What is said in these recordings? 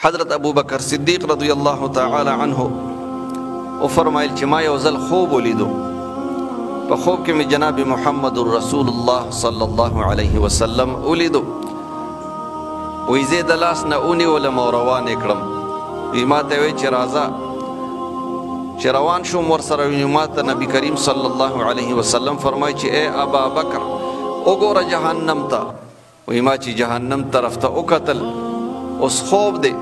حضرت ابو بکر صدیق رضی الله تعالی عنه او فرمایل چې ما یو ځل خوب ولیدو، په خوب کې مې جناب محمد رسول الله صلی الله علیه وسلم ولیدو. وایي زه د لاس نه ونیولم او روان یې کړم. وایي ما ته وایي چې راځه، چې روان شوم ورسره. وایي ما ته نبی کریم صلی الله علیه وسلم فرمایي چې ای ابا بکر وګوره جهنم ته. وایي ما چې جهنم طرف ته وکتل، اوس خوب دی،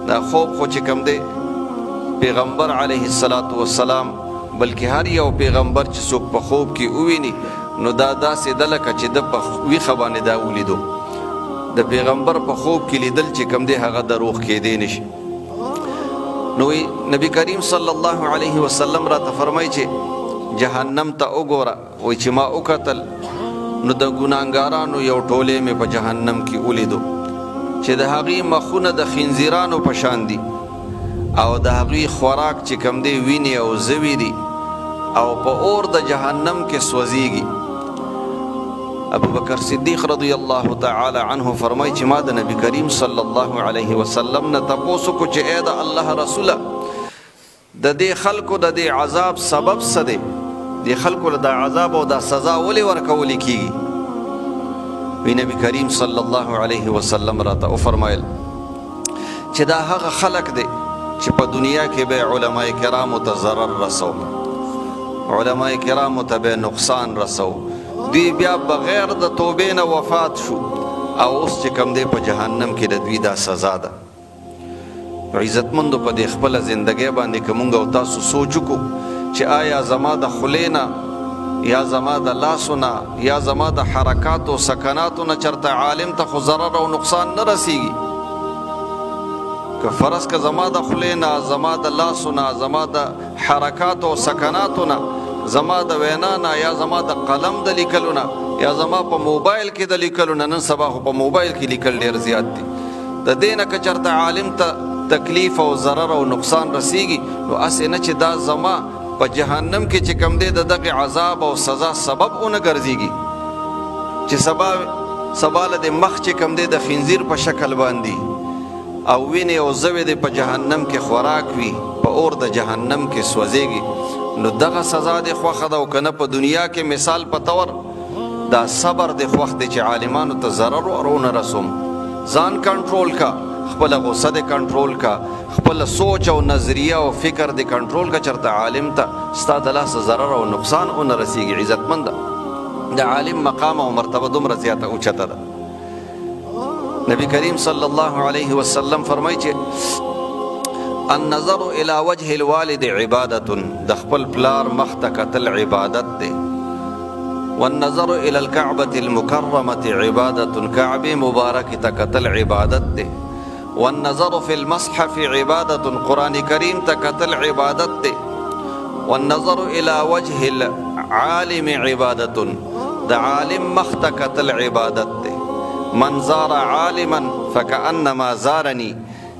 دا خوب خو چې کوم دی پیغمبر علیه الصلاة والسلام، بلکې هر یو پیغمبر چې څوک په خوب کې وویني نو دا داسې ده لکه چې ده په ویښه باندې دا ولیدو. د پیغمبر په خوب کې لیدل چې کوم دی هغه دروغ کېدی نشي. نو نبی کریم صلی الله علیه وسلم راته فرمایي چې جهنم ته وګوره. وایي چې ما وکتل نو د ګناهګارانو یو ټولې مې په جهنم کې ولیدو چې د هغې مخونه د خنزیرانو په شان دي او د هغوی خوراک چې کوم دی وینې او زوي دي او په اور د جهنم کې سوځېږي. ابو بکر صدیق رضی الله تعالی عنه فرمایي چې ما د نبی کریم صلی الله علیه وسلم نه تپوس وکړو چې ای د الله رسوله، د دې خلکو د دې عذاب سبب څه دی؟ دې خلکو له دا عذاب او دا سزا ولې ورکول کېږي؟ وی نبی کریم صلی الله علیه وسلم راته وفرمایل چې دا هغه خلک دی چې په دنیا کې به علماء کرامو ته ضرر رسو، علماء کرامو ته به نقصان رسو، دوی بیا بغیر د توبې نه وفات شو او اوس چې کوم دی په جهنم کې د دوی دا سزا ده. عزتمندو په دې خپله زندګۍ باندې که مونږ او تاسو سوچ وکړو چې آیا زما د خولې نه یا زما د لاسو نه یا زما د حرکاتو سکناتو نه چرته عالم ته خو ضرر او نقصان نه رسیږي؟ که فرض که زما د خولې نه، زما د لاسو نه، زما د حرکاتو او سکناتو نه، زما د وینا نه، یا زما د قلم د لیکلو نه، یا زما په موبایل کې د لیکلو نه، نن سبا خو په موبایل کې لیکل ډېر زیات دي، د دې نه که چرته عالم ته تکلیف او ضرر او نقصان رسیږي نو هسې نه چې دا زما په جهنم کې چې کوم دی د دغې عذاب او سزا سبب ونه ګرځېږي چې سبا له دې مخ چې کوم دی د خنزیر په شکل باندې او وینې او زوې دې په جهنم کې خوراک وي، په اور د جهنم کې سوځېږي، نو دغه سزا دې خوښه ده. او که نه په دنیا کې مثال په طور دا صبر دې خوښ دی چې عالمانو ته ضرر ورونه رسوم، ځان کنټرول کا، خپله غصه دې کنټرول کا، خپله سوچ او نظریه او فکر دې کنټرول کا، چرته عالم ته ستا د لاسه ضرر او نقصان ونه رسېږي. عزتمنده د عالم مقام او مرتبه دومره زیاته اوچته ده. نبی کریم صلی الله علیه وسلم فرمایي چې النظر الى وجه الوالد عبادت، د خپل پلار مخ ته کتل عبادت دی. والنظر الى الكعبة المكرمة عبادة، کعبې مبارکې ته کتل عبادت دی. والنظر في المصحف عبادة، قرآن کریم ته کتل عبادت دی. والنظر الى وجه العالم عبادة، د عالم مخ ته کتل عبادت دی. من زار عالما فكأنما زارني،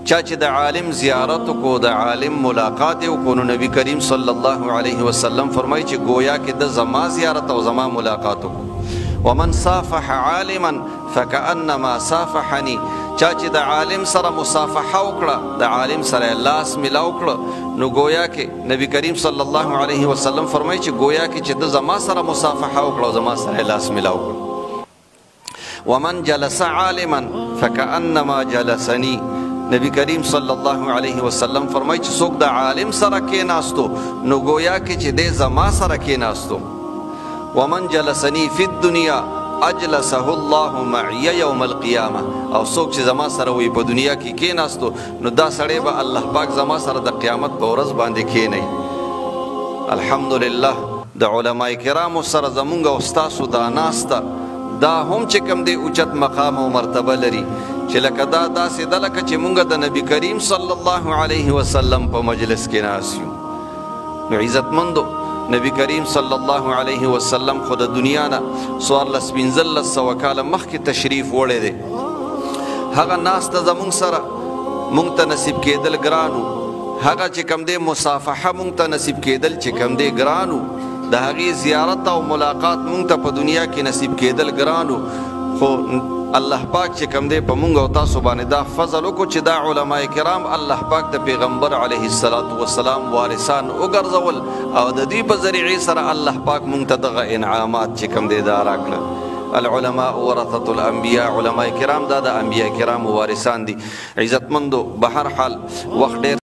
چا چې د عالم زیارت وکړو، د عالم ملاقات یې وکړو، نو نبی کریم صلی الله علیه وسلم فرمایي چې ګویا کې د زما زیارت او زما ملاقات وکړو. ومن صافح عالما فكأنما صافحني، چا چې د عالم سره مصافحه وکړه، د عالم سره لاس ملاو کړه، نو ګویا کې نبی کریم صلی الله علیه وسلم فرمایي چې ګویا کې چې د زما سره مصافحه وکړه او زما سره لاس ملاو کړه. ومن جلس عالما فكأنما جلسني، نبی کریم صلی الله علیه وسلم فرمایي چې څوک د عالم سره کېناستو نو ګویا کې چې دی زما سره کېناستو. ومن جلسني فی الدنیا اجلسه الله معی یوم القیامه، او څوک چې زما سره وي په دنیا کې کېناستو نو دا سړی به الله پاک زما سره د قیامت په ورځ باندې کېنوي. الحمدلله د علماء کرامو سره زمونږ او ستاسو دا ناسته دا هم چې کوم دی اوچت مقام او مرتبه لري، چې لکه دا داسې ده لکه چې مونږ د نبی کریم صلی الله علیه وسلم په مجلس کې ناست یو. نو عزتمندو نبی کریم صلی الله علیه وسلم خو د دنیا نه 14 15 سوه کاله مخکې تشریف وړی دی. هغه ناسته زمونږ سره مونږ ته نصیب کېدل ګرانو، هغه چې کوم دی مصافحه مونږ ته نصیب کېدل چې کوم دی ګرانو، د هغې زیارت او ملاقات مونږ ته په دنیا کې نصیب کېدل ګرانو، خو الله پاک چې کوم دی په مونږ او تاسو باندې دا فضل وکړو چې دا علما کرام الله پاک د پیغمبر علیه الصلاۃ والسلام وارثان وګرځول، او د دې په ذریعه سره الله پاک مونږ ته دغه انعامات چې کوم دی دا راکړل. العلماء ورثة الانبیاء، علما کرام دا د انبیاء کرام وارثان دي. عزتمندو، به هر حال وخت ډیر